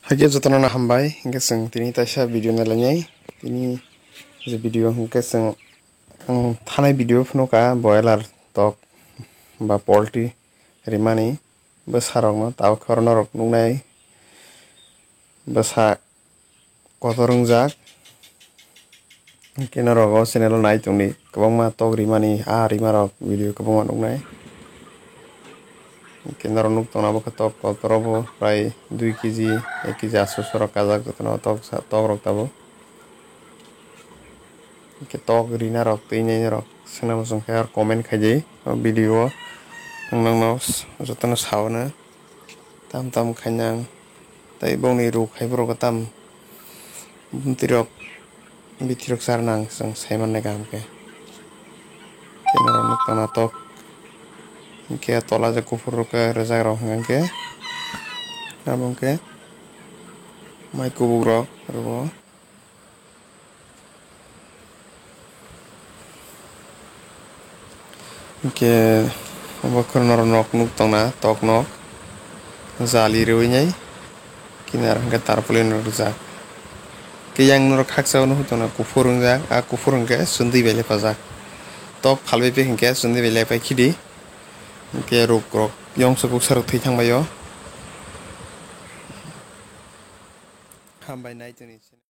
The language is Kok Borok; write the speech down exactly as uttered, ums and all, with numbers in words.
Hakhe jotono no hambai, hinkhe chwng tini taisa video nailainai. Tini je video hinkhe chwng, ang thanai video phunukha boiler tok ba poultry rimani bwsarokno, tabuk khe oro norok nuknai bwsa kotor wngjak. Hinkhe norok o channel o nai tongdi, kwbangma tok rimani, a rimarok video kwbangma nuknai. Hinkhe norok nuk tongna bo khe tok kotor o bo prai dui kg, ek kg aso sorok kajak jotono tok sa-, tok rok tabuk. Hinkhe tok rinarok twi nainarok swngna muchung khe ar comment khaidi o video o, ang nokno jotono sao no tam tam khainang. Tei bongni ruk hai borok tam bumtwi rok bithi rok charna ang chwng sai mannai kaham khe. Khe norok nuk tongna tok. Hinkhe tola je kuphur rok khe rwjak rok hwnkhe abo hinkhe mai kubuk rok rw-o. Hinkhe obo kheno norok nok nuk tongna tok nok jali rwui nai kinar hinkhe tarpaulin rok rijak. Khe yang norok haksa o nukhu tongna kuphur wngjak, a kuphur hinkhe chwndwi bai lepajak. Tok phalbai pek hinkhe chwndwi bai lepai khidi hinkhe ruk rok yongsa kuksa rok thwi thangbai o. Hambai nai tongni.